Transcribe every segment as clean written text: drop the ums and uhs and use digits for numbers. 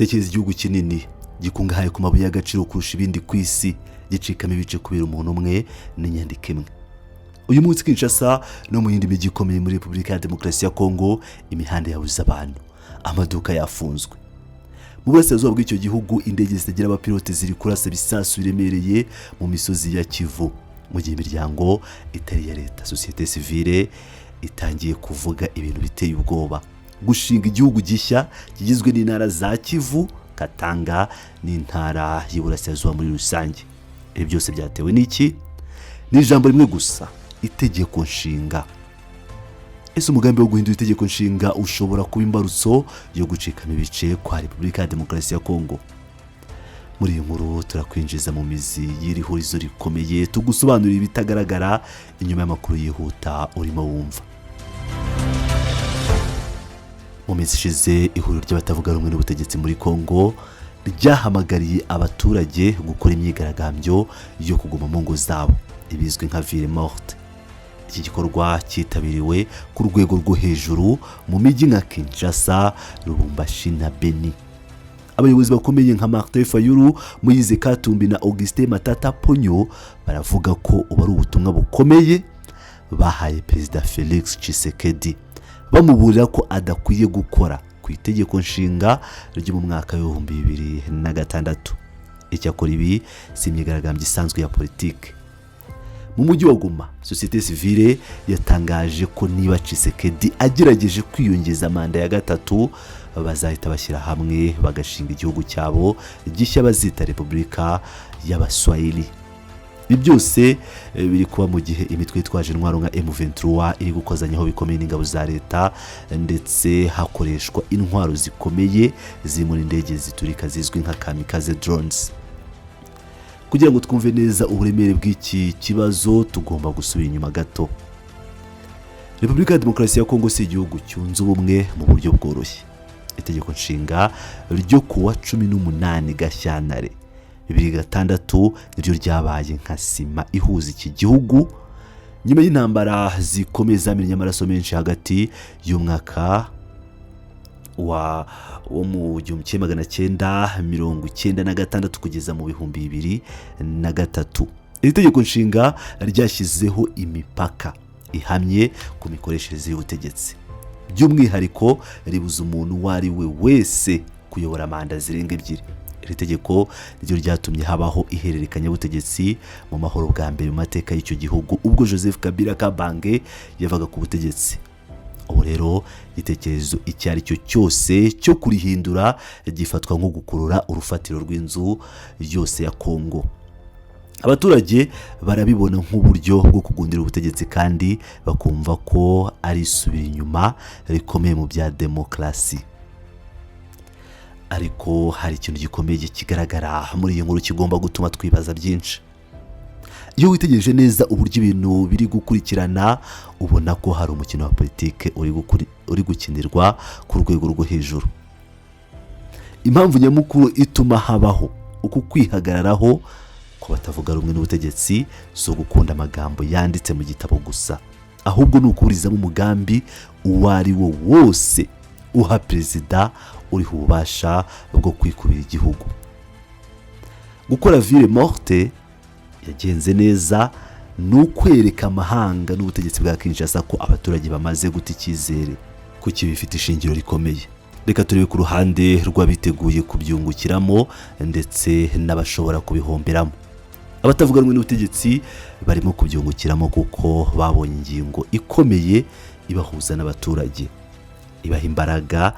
Tekereza igihugu kinini gikungahaye ku mabuye y'agaciro kurusha ibindi ku isi, gicikamo ibice kubera umuntu umwe n'inyandiko imwe. Uyu munsi Kinshasa no mu yindi mijyi ikomeye muri Repubulika ya Demokarasi ya Kongo, imihanda yabuze abantu, amaduka yafunzwe. Mu burasirazuba bw'icyo gihugu, indege zitagira abapilote ziri kurasa ibisasu biremereye mu misozi ya Kivu, mu gihe imiryango itari iya leta, sosiyete sivile, itangiye kuvuga ibintu biteye ubwoba: gushinga igihugu gishya kigizwe n'intara za Kivu, Katanga n'intara y'Iburasirazuba muri rusange. Ibi byose byatewe n'iki? Ni ijambo rimwe gusa: itegeko nshinga. Ese umugambi wo guhindura itegeko nshinga ushobora kuba imbarutso yo gucikamo ibice kwa Repubulika ya Demokarasi ya Kongo? Muri iyi nkuru turakwinjiza mu mizi y'iri hurizo rikomeye, tugusobanurira ibitagaragara inyuma y'amakuru yihuta urimo wumva. Mu minsi ishize, ihuriro ry'abatavuga rumwe n'ubutegetsi muri Kongo ryahamagariye abaturage gukora imyigaragambyo yo kuguma mu ngo zabo, ibizwi nka ville morte. Iki gikorwa cyitabiriwe ku rwego rwo hejuru mu mijyi nka Kinshasa, Lubumbashi na Beni. Abayobozi bakomeye nka Martin Fayulu, Moise Katumbi na Augustin Matata Ponyo baravuga ko ubu ari ubutumwa bukomeye bahaye Perezida Felix Tshisekedi, bamuburira ko adakwiye gukora ku itegeko nshinga ryo mu mwaka w'2006. Icyakora ibi si imyigaragambyo isanzwe ya politiki. Mu mujyi wa Goma, sosiyete sivile yatangaje ko niba Tshisekedi agerageje kwiyongeza manda ya gatatu, bazahita bashyira hamwe bagashinga igihugu cyabo gishya bazita Repubulika y'Abaswahili. Ibi byose biri kuba mu gihe imitwe yitwaje intwaro nka M23 iri gukozanyaho bikomeye n'ingabo za leta, ndetse hakoreshwa intwaro zikomeye zirimo n'indege ziturika zizwi nka kamikaze drones. Kugira ngo twumve neza uburemere bw'iki kibazo, tugomba gusubira inyuma gato. Repubulika ya Demokarasi ya Kongo si igihugu cyunze ubumwe mu buryo bworoshye. Itegeko nshinga ryo kuwa 18 Gashyantare 2006 niryo ryabaye nka sima ihuza iki gihugu nyuma y'intambara zikomeye zamennye amaraso menshi hagati y'umwaka wo mu 1996 kugeza mu 2003. Iri tegeko nshinga ryashyizeho imipaka ihamye ku mikoreshereze y'ubutegetsi, by'umwihariko ribuza umuntu uwo ari we wese kuyobora manda zirenga ebyiri. Iri tegeko niryo ryatumye habaho ihererekanyabutegetsi mu mahoro bwa mbere mu mateka y'icyo gihugu, ubwo Joseph Kabila Kabange yavaga ku butegetsi. Ubu rero igitekerezo icyo ari cyo cyose cyo kurihindura gifatwa nko gukurura urufatiro rw'inzu yose ya Kongo. Abaturage barabibona nk'uburyo bwo kugundira ubutegetsi, kandi bakumva ko ari isubira inyuma rikomeye mu bya demokarasi. Ariko hari ikintu gikomeye kigaragara muri iyi nkuru kigomba gutuma twibaza byinshi. Iyo witegereje neza uburyo ibintu biri gukurikirana, ubona ko hari umukino wa politike uri gukinirwa ku rwego rwo hejuru. Impamvu nyamukuru ituma habaho uku kwihagararaho ko batavuga rumwe n'ubutegetsi si ugukunda amagambo yanditse mu gitabo gusa, ahubwo ni ukuburizamo umugambi uwo ari wo wose uha perezida uriho ububasha bwo kwikubira igihugu. Gukora ville morte yagenze neza ni ukwereka amahanga n'ubutegetsi bwa Kinshasa ko abaturage bamaze guta icyizere. Kuki bifite ishingiro rikomeye? Reka turebe ku ruhande rw'abiteguye kubyungukiramo ndetse n'abashobora kubihomberamo. Abatavuga rumwe n'ubutegetsi barimo kubyungukiramo kuko babonye ingingo ikomeye ibahuza n'abaturage, ibaha imbaraga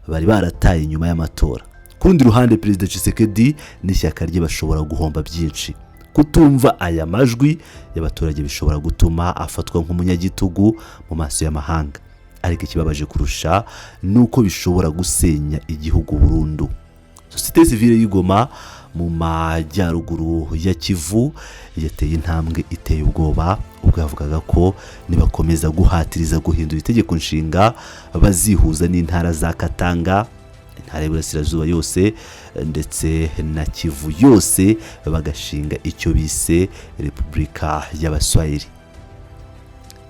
bari barataye nyuma y'amatora. Ku rundi ruhande, Perezida Tshisekedi n'ishyaka rye bashobora guhomba byinshi. Kutumva aya majwi y'abaturage bishobora gutuma afatwa nk'umunyagitugu mu maso y'amahanga, ariko ikibabaje kurusha ni uko bishobora gusenya igihugu burundu. Sosiyete sivile y'i Goma mu majyaruguru ya Kivu yateye intambwe iteye ubwoba ubwo yavugaga ko nibakomeza guhatiriza guhindura itegeko nshinga, bazihuza n'intara za Katanga, intara y'Iburasirazuba yose ndetse na Kivu yose, bagashinga icyo bise Repubulika y'Abaswahili.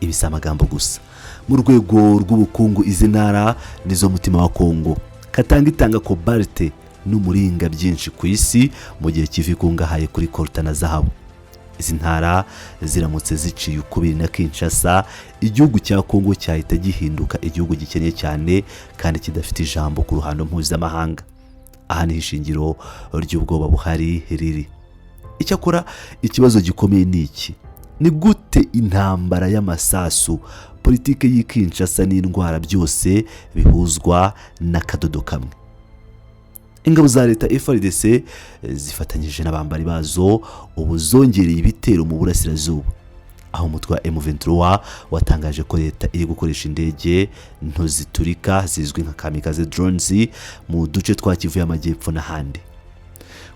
Ibi si amagambo gusa. Mu rwego rw'ubukungu, izi ntara nizo mutima wa Kongo. Katanga itanga cobalt. n'umuringa byinshi ku isi, mu gihe Kivu ikungahaye kuri coltan na zahabu. Izi ntara ziramutse ziciye ukubiri na Kinshasa, igihugu cya Kongo cyahita gihinduka igihugu gikennye cyane kandi kidafite ijambo ku ruhando mpuzamahanga. Aha niho ishingiro ry'ubwoba buhari riri. Icyakora ikibazo gikomeye ni iki: ni gute intambara y'amasasu, politike y'i Kinshasa n'indwara byose bihuzwa n'akadodo kamwe? Ingabo za leta FARDC zifatanyije n'abambari bazo ubu zongereye ibitero mu burasirazuba, aho umutwe wa M23 watangaje ko leta iri gukoresha indege nto ziturika zizwi nka kamikaze drones mu duce twa Kivu y'Amajyepfo n'ahandi.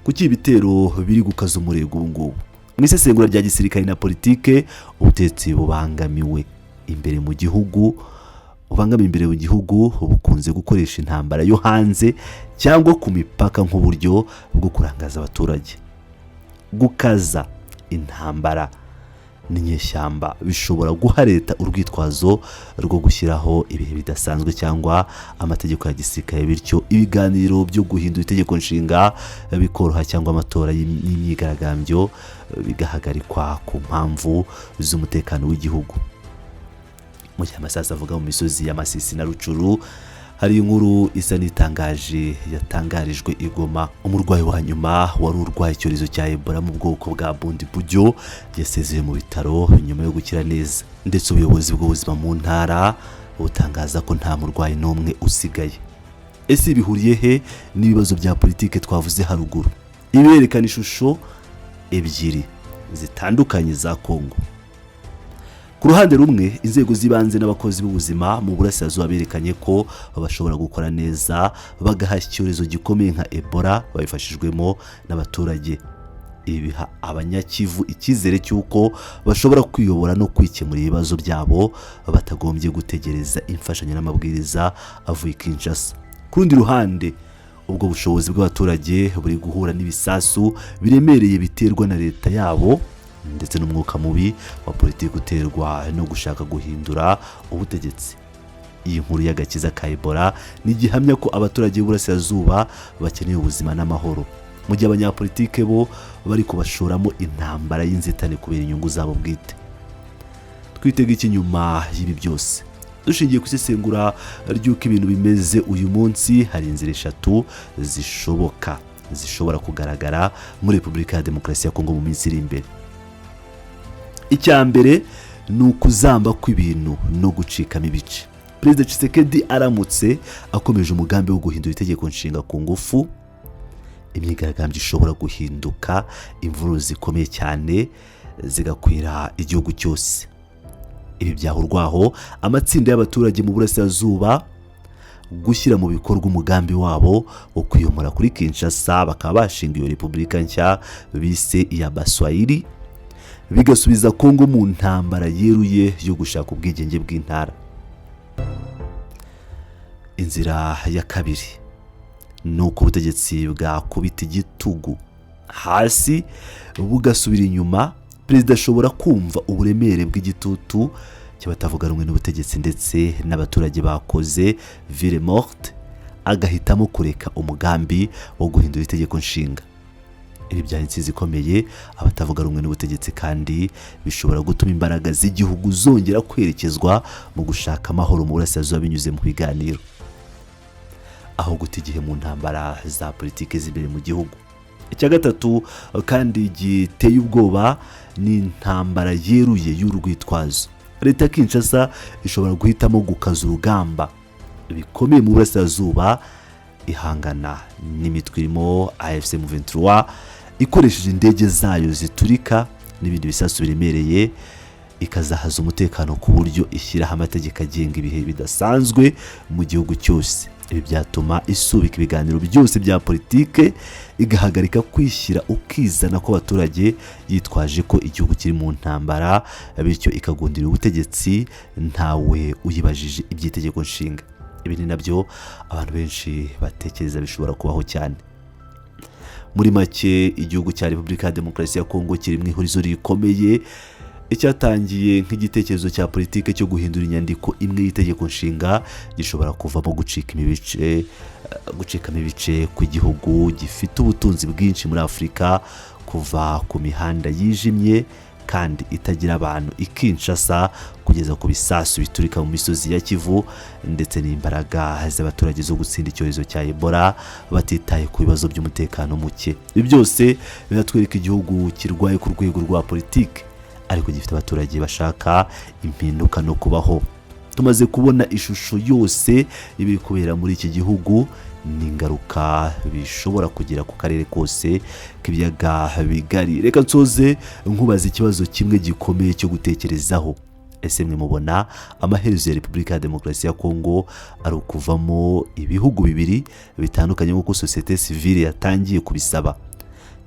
Kuki ibitero biri gukaza umurego ubu ngubu? Mu isesengura rya gisirikare na politike, ubutegetsi bubangamiwe imbere mu gihugu bukunze gukoresha intambara yo hanze cyangwa ku mipaka nk'uburyo bwo kurangaza abaturage. Gukaza intambara n'inyeshyamba bishobora guha leta urwitwazo rwo gushyiraho ibihe bidasanzwe cyangwa amategeko ya gisirikare, bityo ibiganiro byo guhindura itegeko nshinga bikoroha cyangwa amatora n'imyigaragambyo bigahagarikwa ku mpamvu z'umutekano w'igihugu. Mu gihe amasasu avuga mu misozi ya Masisi na Rucuru, hari inkuru isa n'itangaje yatangarijwe i Goma. Umurwayi wa nyuma wari urwaye icyorezo cya Ebola mu bwoko bwa Bundibugyo yasezeye mu bitaro nyuma yo gukira neza, ndetse ubuyobozi bw'ubuzima mu ntara butangaza ko nta murwayi n'umwe usigaye. Ese bihuriye he n'ibibazo bya politike twavuze haruguru? Ibi berekana ishusho ebyiri zitandukanye za Kongo. Ku ruhande rumwe, inzego z'ibanze n'abakozi b'ubuzima mu burasirazuba berekanye ko bashobora gukora neza bagahashya icyorezo gikomeye nka Ebola babifashijwemo n'abaturage. Ibi biha Abanyakivu icyizere cy'uko bashobora kwiyobora no kwikemura ibibazo byabo batagombye gutegereza imfashanyo n'amabwiriza avuye i Kinshasa. Ku rundi ruhande, ubwo bushobozi bw'abaturage buri guhura n'ibisasu biremereye biterwa na leta yabo ndetse n'umwuka mubi wa politiki uterwa no gushaka guhindura ubutegetsi. Iyi nkuru y'agakiza ka Ebola ni igihamya ko abaturage b'uburasirazuba bakeneye ubuzima n'amahoro, mu gihe abanyapolitike bo bari kubashoramo intambara y'inzitane kubera inyungu zabo bwite. Twitega iki nyuma y'ibi byose? Dushingiye ku isesengura ry'uko ibintu bimeze uyu munsi, hari inzira eshatu zishoboka zishobora kugaragara muri Repubulika ya Demokarasi ya Kongo mu minsi iri imbere. Icya mbere ni ukuzamba kw'ibintu no gucikamo ibice. Perezida Tshisekedi aramutse akomeje umugambi wo guhindura itegeko nshinga ku ngufu, imyigaragambyo ishobora guhinduka imvururu zikomeye cyane zigakwira igihugu cyose. Ibi byahurwaho amatsinda y'abaturage mu burasirazuba gushyira mu bikorwa umugambi wabo wo kwiyomora kuri Kinshasa, bakaba bashinga iyo repubulika nshya bise iya Baswahili, bigasubiza Kongo mu ntambara yeruye yo gushaka ubwigenge bw'intara. Inzira ya kabiri ni uko ubutegetsi bwakubita igitugu hasi bugasubira inyuma. Perezida ashobora kumva uburemere bw'igitutu cy'abatavuga rumwe n'ubutegetsi ndetse n'abaturage bakoze ville morte, agahitamo kureka umugambi wo guhindura itegeko nshinga. Ibi byari intsinzi ikomeye abatavuga rumwe n'ubutegetsi, kandi bishobora gutuma imbaraga z'igihugu zongera kwerekezwa mu gushaka amahoro mu burasirazuba binyuze mu biganiro, aho guta igihe mu ntambara za politiki z'imbere mu gihugu. Icya gatatu kandi giteye ubwoba ni intambara yeruye y'urwitwazo. Leta ya Kinshasa ishobora guhitamo gukaza urugamba bikomeye mu burasirazuba ihangana n'imitwe irimo AFC M23, ikoresheje indege zayo ziturika n'ibindi bisasu biremereye, ikazahaza umutekano ku buryo ishyiraho amategeko agenga ibihe bidasanzwe mu gihugu cyose. Ibi byatuma isubika ibiganiro byose bya politike, igahagarika kwishyira ukizana kw'abaturage yitwaje ko igihugu kiri mu ntambara, bityo ikagundira ubutegetsi ntawe uyibajije iby'itegeko nshinga. Ibi ni nabyo abantu benshi batekereza bishobora kubaho cyane. Muri make, igihugu cya Repubulika ya Demokarasi ya Kongo kiri mu ihurizo rikomeye. Icyatangiye nk'igitekerezo cya politiki cyo guhindura inyandiko imwe y'itegeko nshinga gishobora kuvamo gucikamo ibice kw'igihugu gifite ubutunzi bwinshi muri Afurika, kuva ku mihanda yijimye kandi itagira abantu i Kinshasa kugeza ku bisasu biturika mu misozi ya Kivu, ndetse n'imbaraga z'abaturage zo gutsinda icyorezo cya Ebola batitaye ku bibazo by'umutekano muke. Ibi byose biratwereka igihugu kirwaye ku rwego rwa politiki, ariko gifite abaturage bashaka impinduka no kubaho. Tumaze kubona ishusho yose y'ibiri kubera muri iki gihugu n'ingaruka bishobora kugira ku karere kose k'Ibiyaga Bigari. Reka nsoze nkubaza ikibazo kimwe gikomeye cyo gutekerezaho: ese mwe mubona amaherezo ya Repubulika ya Demokarasi ya Kongo ari ukuvamo ibihugu bibiri bitandukanye nk'uko sosiyete sivile yatangiye kubisaba,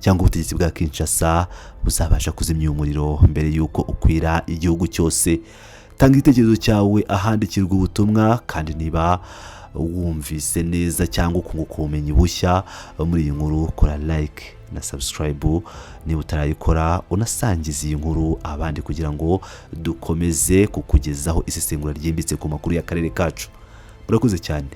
cyangwa ubutegetsi bwa Kinshasa buzabasha kuzimya uyu muriro mbere y'uko ukwira igihugu cyose? Tanga igitekerezo cyawe ahandikirwa ubutumwa, kandi niba wumvise neza cyangwa ukunguka ubumenyi bushya muri iyi nkuru, kora like na subscribe niba utarayikora, unasangiza iyi nkuru abandi kugira ngo dukomeze kukugezaho isesengura ryimbitse ku makuru y'akarere kacu. Murakoze cyane.